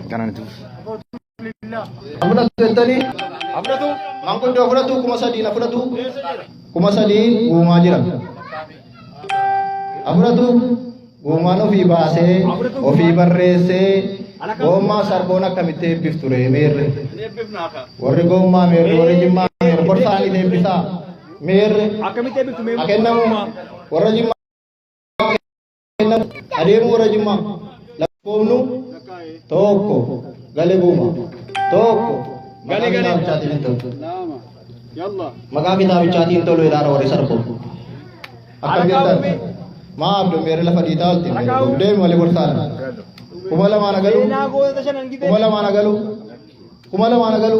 Kanaan itti fufi. Fudhatu jettanii Afuratu. manguddoo fudhatu 3000 fudhatu 3000 guumaa jira. Afuratu guumaan ofii baasee ofii barreessee goommaa sarboon akkamitti eebbiftu ree meerre. Warri goommaa meerre warri jimmaa meerre gorsaanii eebbisaa meerre Akkamitti eebbiftu mee? akennamu warra jimmaa kennamu adeemu warra jimmaa lakkoofnu tokko gale guuma tokko Gale, gale. maqaa kitaabichaatiin hin tolu maqaa kitaabichaatiin tolu ilaala warri sarboo akkam jettan maa abdoo meerre lafa dhiitaa olti deemi malee gorsaadha 2000 agalu Seenaa goota shanan gibee. 2000 agalu 2000 agalu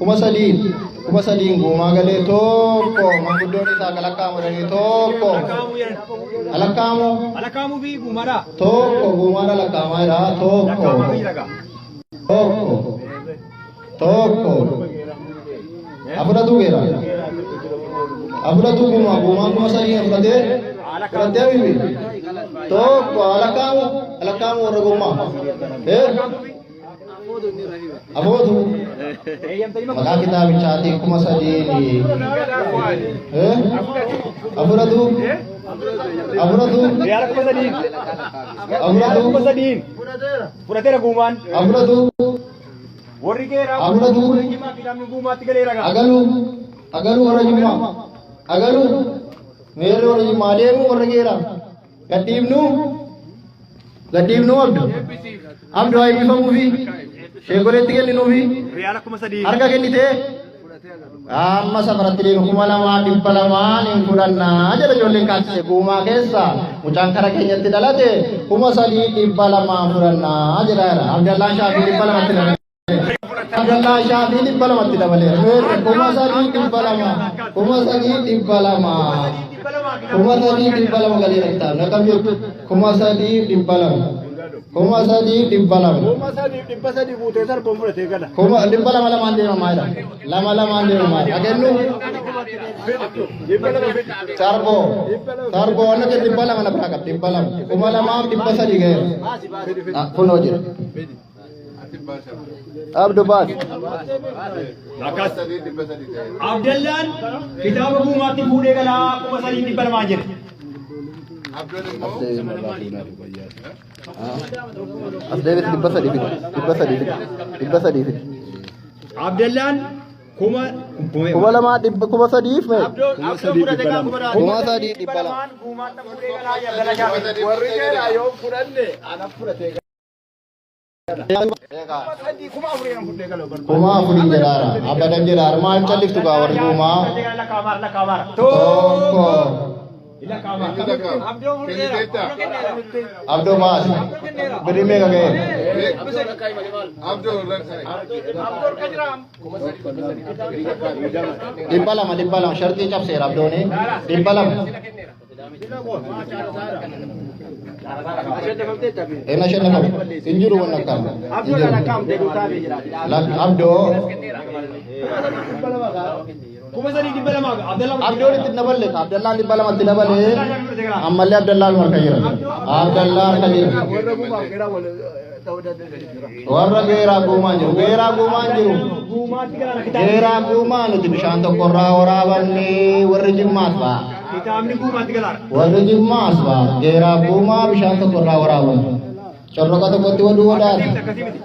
3000 3000 guumaa galee tokko manguddoon isaa kalakkaamudhanii tokko alakkaamu Alakaamuu fi guumaadha. tokko guumaan alakkaamaa jira tokko Lakkaamaa fi ragaa. tokko tokko afuratu geera afuratu guumaa guumaan 3000 afuratee fudhatee bibi tokko alakkaamu alakkaamu warra guumaa afootu maqaa kitaabichaatiin 3000 afuratu afuratu Riyaala 3000. Riyaala afuratu 3000. Fudhateera guumaan. Afuratu Warri geeraa Afuratu. warri jimmaa kitaabni guumaatti galee ragaa. Agalu agalu warra jimmaa agalu meerri warra jimmaa adeemu warra geeraa gadhiifnu gadhiifnu abdu abdu haa eebbifamuufi sheekoleetti kenninuufi Riyaala 3000. harka kennitee amma safaratti deemu 2200 hin fudhannaa jedha ijoolleen kaachise guumaa keessa mucaan kara keenyatti dhalate 3200 fudhannaa jedha Abdallaan Shaafii 200tti dabale. Abdallaan Shaafii 200tti dabaleera. Meerre 3200 3200 3200 galeera kitaabni akkam jettu 3200 3200 3,300 guutee sarboon fudhatee gala. kuma dhibba lama lamaan deemamaa jira. Lama lamaan deemamaa jira. Akennu 200 fidi. sarboo sarboo wanna kennu 200 na biraa qaba 200 2300 ga'eera. Kunoo jira. Abdu baas. Akkas. Abdallaan kitaaba guumaatti fuudhee galaa 3200 jedhe. As deebisi 300 fidi 300 fidi 300 fidi. Abdallaan kuma Kuma lamaa dhibba kuma sadiif mee? 3200. Guumaatti fuudhee galaa Abdallaa Shaafii. Warri geeraa yoo fudhanne ana fudhatee gala. 3,000 4,000 fudhee gala barbaada. 4000 jedhaara. Abadan jedhaara. Maal calliftu gaa warri guumaa? Lakkaa'amaara lakkaa'amaara. Tokko. Lakkaa'amaara. Abdoo baas. Birrii meeqa ga'e? 200 200 sharxii cabseera abdooni 200. Ena shannafamu hin jiru wanna akkam. Hin jiru. Abdoo 3200 Abdallaan Abdoon itti daballe Abdallaan 200tti dabalee ammallee Abdallaan harka jira. Abdallaan harka jira. Warra gumaaf geeraa wal ta'uu dandeenya. Warra geeraa guumaan jiru. Geeraa guumaan jiru. Guumaatti galaa kitaabni. Geeraa guumaa nuti bishaan tokkorraa waraabamne warri jimmaas ba'a. Kitaabni guumaatti galaa. Warri jimmaas ba'a. Geeraa guumaa bishaan tokkorraa waraabamne. Corroqa tokkotti waduu wadaati. Akkasii miti.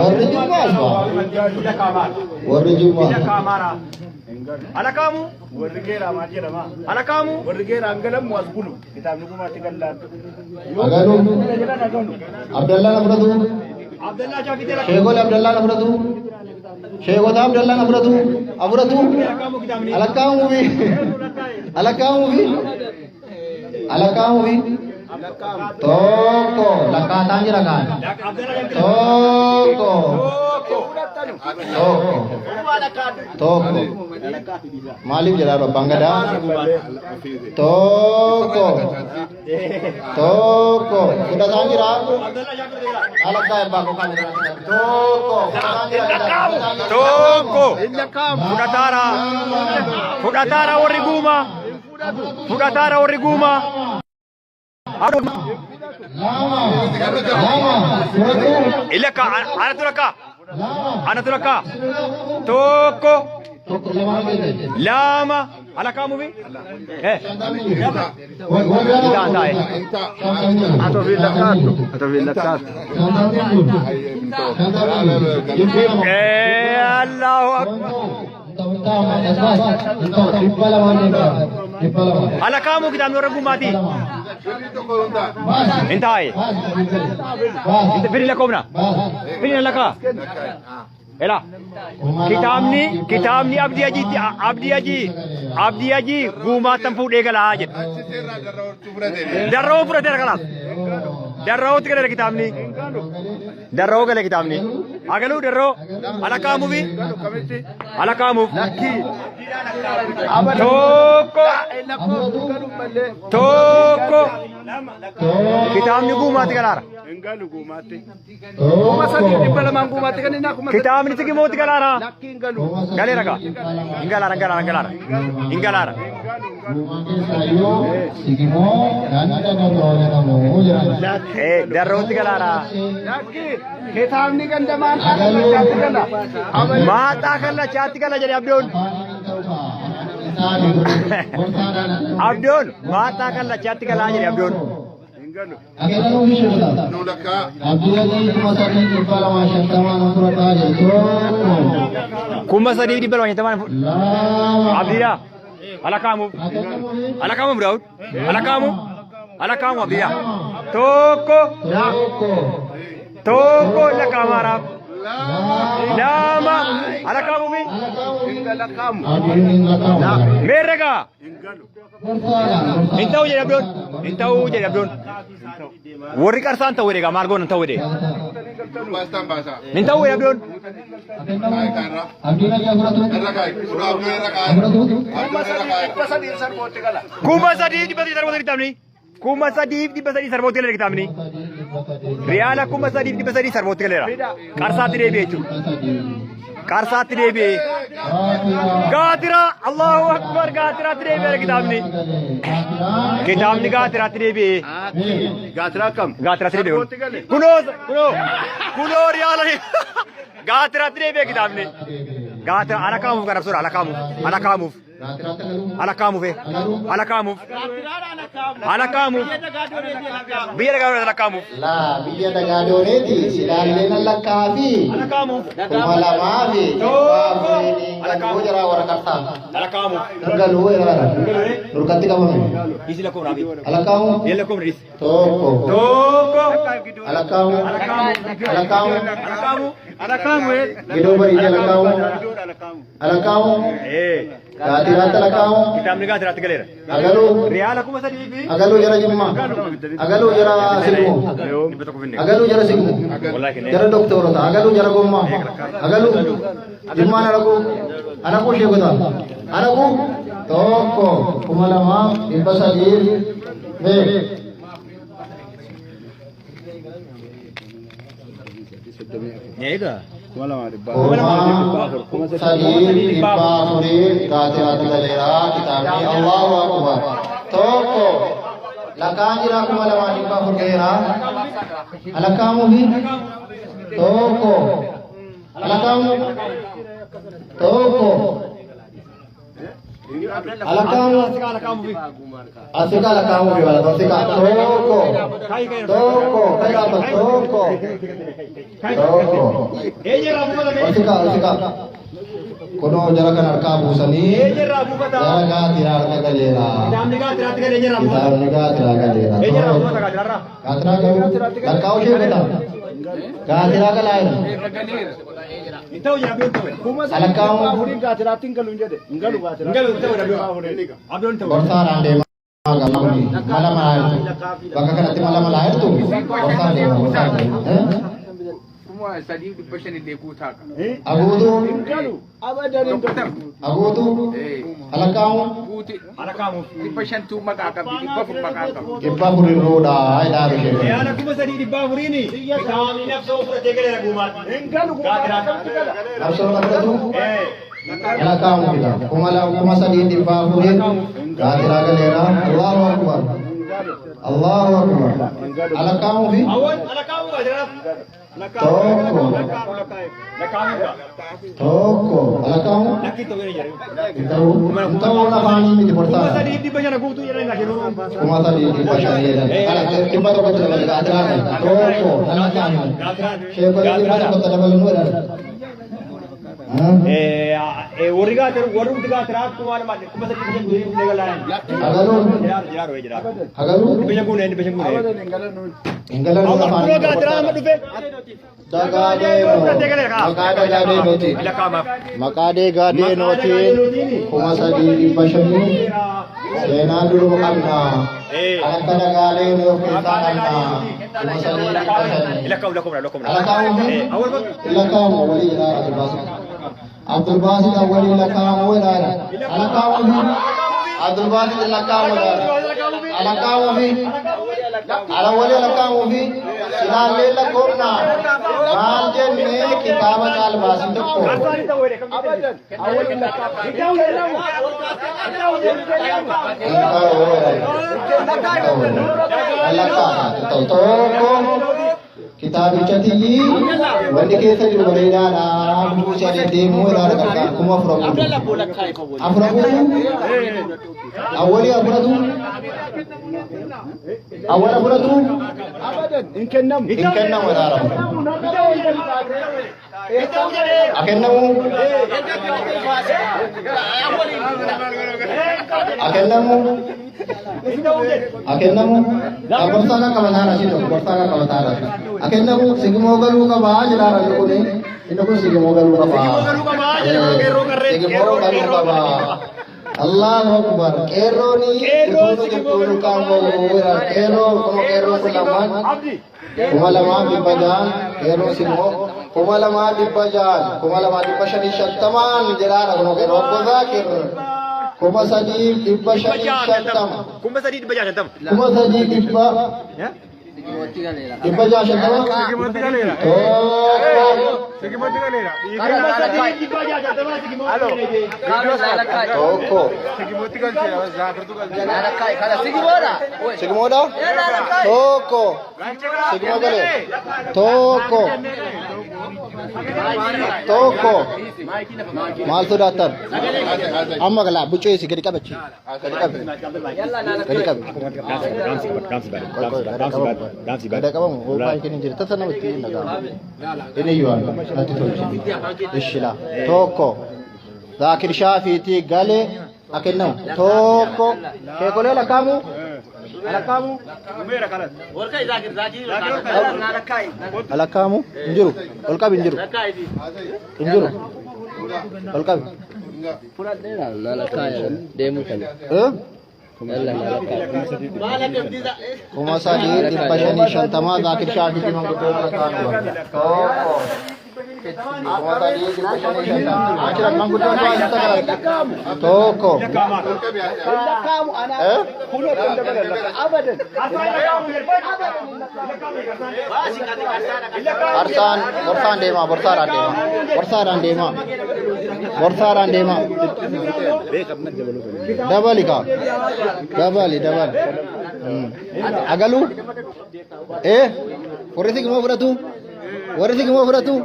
Warri jimmaas ba'a. Lakkaa'amaara. Warri jimmaa. Lakkaa'amaara. Alakaamu. Warri geeraa maal jedhama? Alakaamu. Warri geeraa hin galamu as bulu. Kitaabni gumaatti gallaan. Agalu. Jedhan agalu. Abdallaan afuratu. Abdallaa Shaafii jala. Sheekole Abdallaan afuratu. Sheekota Abdallaan afuratu. Afuratu. Alakaamu kitaabni. Alakaamuufi. Alakaamuufi. Alakaamuufi. Tokko. Lakkaataan jira kaan. Abdallaa Shaafii. Tokko. Tokko. Tokko. Tokko. Maaliif jedhaa abbaan gadaa? Tokko. Tokko. Fudhataan jira. Abdallaa Shaafii jala. Alakkaa abbaa koo kan Tokko. Fudhataan jira. Tokko. Fudhataara. Fudhataara warri guumaa. Fudhataara warri guumaa. Ilakka anatu lakka. Anatu lakka. Tokko. Lama. Alakaamu bi? Allahu Akbar. Alakaamu kitaabni warra gumaati. Intaa'e. Firi lakkoofna. Firi lakkaa. Ela. Kitaabni Abdii Hajii gumaatan fuudhee galaa jedha. Darroo fudhateera kanaaf. Darrootti galeera kitaabni. Darroo gale kitaabni. Agaluu darroo. Alakaamuufi. Alakaamuuf. Tokko. Tokko. Kitaabni gumaatti galaara. Kitaabni Sigimootti galaara. Galeera gaa. Hin galaara hin galaara hin galaara. Hin galaara. Darrootti galaara. Kitaabni ganda maaxaa kallachaatti gala. Maaxaa kallachaatti gala jedhe Abdoon. Abdoon maaxaa kallachaatti galaa jedhe Abdoon. Kuma sadii dhibba lama shantamaan Abdiidha. Alakaamuuf. Alakaamuuf Daawud. Alakaamuuf. Alakaamuuf Abdiidha. Tokko. Tokko lakkaamaaraaf. Lama. Alakaamuufi. Meerregaa. Hin ta'u jedhe Abdoon. Hin ta'u jedhe Abdoon. Warri qarsaan ta'u jedhe maal goona hin ta'u jedhe. Hin ta'u jedhe Abdoon. Kuma sadii dhibba sadii sarbootti kitaabni. Kuma sadii dhibba sadii sarbootti galeera kitaabni. Riyaala kuma sadii dhibba sadii sarbootti galeera. Qarsaatti deebi'e jechuudha. Qarsaatti deebi'e. Gaatira Allahu Akbar gaatiraatti deebi'e kitaabni. Kitaabni gaatiraatti deebi'e. Gaatira akkam? Gaatiraatti deebi'e. Kunoo kunoo kunoo riyaala gaatiraatti deebi'e kitaabni. Gaatira alakaamuuf kan absuudha alakaamuuf alakaamuuf. Alakaamuuf alakaamuuf alakaamuuf biyya dhagaa alakaamuuf. Laa biyya dhagaa dooneeti silaallee nan lakkaafi Alakaamuuf. kuma lamaa fi dhibba afurii galuu jira warra qarsaa. Alakaamuuf. Galuu jira nurkatti qabame. Isi lakkoofna abi. Alakaamu Biyya lakkoofna dhis. tokko. Tokko. Alakaamu alakaamu Alakaamu. Alakaamu. gidoo barii alakaamu alakaamu gaatiraatti alakaamu Kitaabni gaatiraatti galeera. agaluu Riyaala kuma sadii fi agaluu jara jimmaa agaluu jara sigmoo dhibba tokko finne. agaluu jara sigmoo Wallahi kennee. jara doktorota agaluu jara gommaa agaluu jimmaan alaquu alaquu sheekota alaquu tokko kuma lamaa dhibba sadii mee Eega. kuma sadii dhibba afurii gaatiraatti galeera kitaabni Allahu Akbar tokko lakkaan jira kuma lamaa dhibba afur galeera alakaamuufi tokko alakaamu tokko alakaamu asika alakaamuufi wala asika tokko tokko kairaata tokko tokko Eenyarraa buufata mee? Osika osika kunoo jara kan harkaa buusanii Eenyarraa buufata? jara gaatiraa harka galeera Kitaabni gaatiraatti galee eenyarraa buufata? kitaabni gaatiraa galeera Eenyarraa buufata gaatiraarraa? gaatiraa garuu lakkaa'u ishee godha gaatiraa galaa jira Hin ta'u jedhe Abdoon ta'u. Kuma sadii Alakaamu. dhibba afurii gaatiraatti hin galu hin jedhe. Hin galu Hin gaatiraatti. galu hin ta'u jedhe Abdoon. Abdoon ta'u. gorsaadhaan deemaa galaa kuni mala malaa jirtu bakka kanatti mala malaa jirtu gorsaan deema gorsaan deema Kuma sadii dhibba shan illee guutaa qaba. aguutuu Hin galu. Abadan hin galu. aguutuu alakaamu Guuti Alakaamuuf. dhibba shantuu maqaa qabdi dhibba afur maqaa qabdi. dhibba afurirruudha ilaalu ishee Riyaala kuma sadii dhibba afuriini. Kitaabni nafsoo fudhatee galeera guumaatti. Hin galu gaatiraatti gala. nafsoo kan fudhatu alakaamu fida kuma sadii dhibba afuriin gaatiraa galeera Allahu akbar Allahu akbar. Alakkaamuu fi tokko tokko alakkaamuu hin ta'u hin ta'u afaanii miti bortaa. 3,500 guutuu jedhan kennu. 3,500 jedhan. 100tti dabale gaatiraadha. Tokko alakkaamuu. Sheekolee 100tti dabalanuu jedhan. Warri gaatir warri hundi gaatiraa 2,500 guutuu hin galaan. Agaluun Jiraar jiraar wayii jiraar. agaluun 500 guunee 500 guunee. Abadan hin galan. Hin galanuu Kunoo afaanii. gaatiraa amma dhufe. Dagaa deemuu. Maqaa dagaa deemuuti. Lakkaa'amaaf. Maqaa deegaa deenootiin 3,500 seenaa duruu qabna. Kan akka dagaalee nu of keessaa qabna. 3,500. Lakkaa'u lakkaa'u lakkaa'u. Alakaamu fi lakkaa'amu walii jedhaa Abdulbaasit. Abdulbaasit awwalii lakkaa'amu jedhaa. Alakaamu fi Abdulbaasit lakkaa'amu jedhaa. Alakaamu fi alawwalii alakaamu fi silaallee lakkoofna maal jennee kitaaba caalbaasii tokko. Abadan. Awwalin lakkaa'amu. Tokko kitaabicha tiyyi wanni keessa jiru bareedaadha. Buusii adeemuu jedhaadha qarqaan 4,000 guutu. Afura guutu awwalii afuratu awwal afuratu Abadan hin kennamu. Hin kennamu jedhaadha. Akennamu akennamu akennamu borsaa kan qabataadha si tokko borsaa kan qabataadha. Akennamu sigimoo galuu qabaa jedhaadha inni kun inni kun sigimoo galuu qabaa. Sigimoo galuu qabaa. Allahu akbar. Qeerrooni utuu jirtuu duukaan bahu qeerroo kuma qeerroo kun lamaan 2,600 qeerroo simmoo 2,600 2,550 jedhaadha kun qeerroo obbo Zaakir 3,550. 3,650. 3,650 tokko. 3,650. Tokko. Sigmoodha? Tokko. Sigmoo galee. Tokko. Tokko. Maal sodaattan? Amma galaa bucceesi gadi qabachi. Gadi qabi. Gadi qabi. Gadi qabamu. Waan hin jiru. Tasa namatti hin dhaga'amu. Inni iyyuu natti tolchi. Ishila. Tokko. Zaakir Shaafiitii galee akennamu. Tokko. Sheekolee lakkaamu. Lakkaamu. Lakkaamu. Hin jiru. Ol qabi hin jiru. Hin jiru. Ol qabi. Eh? 3,550 Zaakir Shaafiitii manguddoo lakkaamu. Tokko. 3,550. Achira manguddoon waan tokko. Lakkaa'amu ana. Eh? Kunoo kan dabalan lakkaa'amu. Abadan. Arsaan borsaan deemaa borsaadhaan deemaa borsaadhaan deemaa borsaadhaan deemaa dabali kaa dabali dabali agaluu ee warri sigmoo fudhatu warri sigmoo fudhatu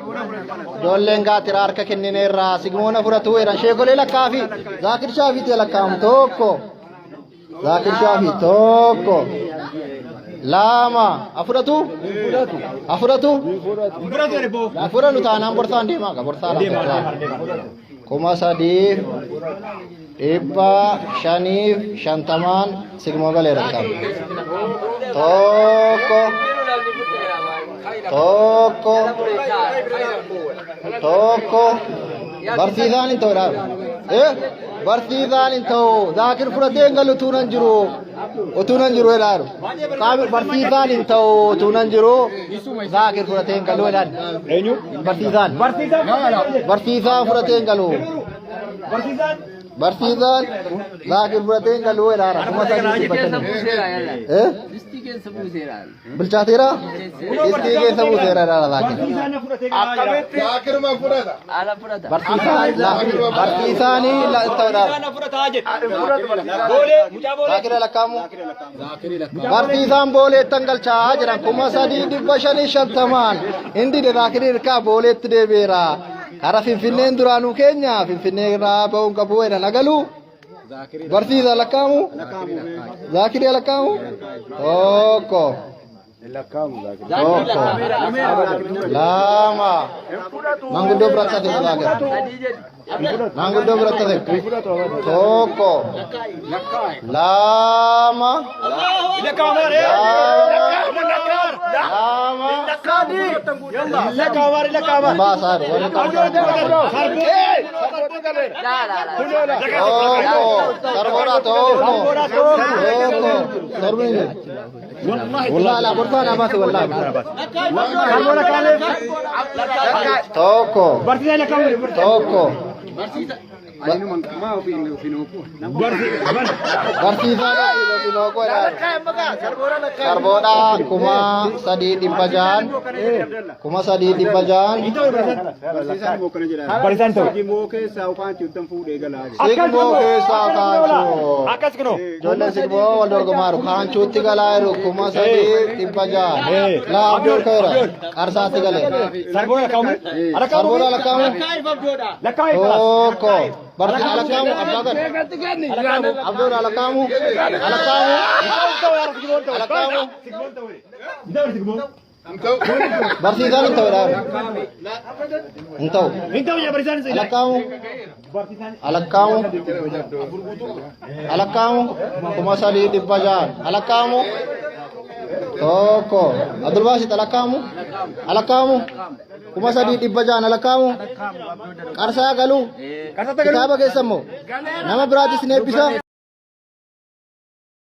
ijoolleen gaatira harka kennineerraa sigmoona fudhatu jedhan sheekolee lakkaafi Zaakir Shaafiitti lakkaa'amu tokko Zaakir Shaafii tokko lama afuratu afuratu fudhatu taanaan borsaan deemaa qa borsaadhaan 3,550n sigmoo galeera kitaaba tokko tokko tokko barsiisaan hin ta'u dhaab eh barsiisaan hin ta'u Zaakir fudhatee hin galu utuu nan jiru utuu nan jiru jedhaaru qaami barsiisaan hin ta'u utuu nan jiru Zaakir fudhatee hin galu jedhaan. Eenyu? Barsiisaan barsiisaan fudhatee hin galu barsiisaan Zaakir fudhatee hin galu jedhaara 3,500 eh. keessa buuseera. Bilchaateera? Distii keessa buuseera dha Zaakir. Barsiisaan na fudhatee galaa jira. Zaakiruma fudhata. Ala fudhata. Barsiisaan barsiisaanii ta'uudhaaf. Barsiisaan na fudhataa jedhe. Boolee mucaa boolee. Zaakira lakkaamu. Barsiisaan booleettan galchaa jiran 3550n hindi Zaakirri hirkaa booleetti deebi'eera. Kara Finfinneen duraanuu keenya Finfinnee irraa ba'uun qabu jedhan agalu. Barsiisa lakkaamu. Zaakirri lakkaamu. Tokko. Tokko. Lama. Manguddoo biratti hafe Zaakir. Sadii jedhu. Manguddoo biratti hafe. Tokko. Lama. Lakkaa'amaare. Lama. Lakkaa'amaare lakkaa'amaare. Baasaadha. Warri Laa laa laa. Tokko. Sarboodha tokko. Tokko. Sarbiin jiru. Wallahi laa borsaa naa baase wallahi. Sarboora kaalee. Tokko. Barsiisaan lakkaa'amaare. Tokko. Barsiisaadha. Sarboodha 3600. 3600. Barsiisaan ta'u. Sigmoo keessaa Sigmoo keessaa kaanchuu. Akkas kunoo. Ijoolleen sigmoo wal dorgomaaru. Kaanchuutti galaa jiru 3600. Laa abdii ka'eera. Qarsaatti galee. Sarboora lakkaamu. Sarboodha lakkaamu. Lakkaa'ee. Tokko. Barsiisaa lakkaamu abbaa gad. Abdoodha lakkaamu. Lakkaamu. Lakkaamu. Barsiisaan hin ta'u dha. Hin ta'u. Hin ta'u yaa barsiisaan. Lakkaamu. Lakkaamu. Lakkaamu. 3600. Lakkaamu. Tokko. Abdulbaasit lakkaamu. Lakkaamu. 3600 lakkaamu. Qarsaa galuu. Qarsaatti galuu. Kitaaba keessa immoo nama biraatis ni eebbisa.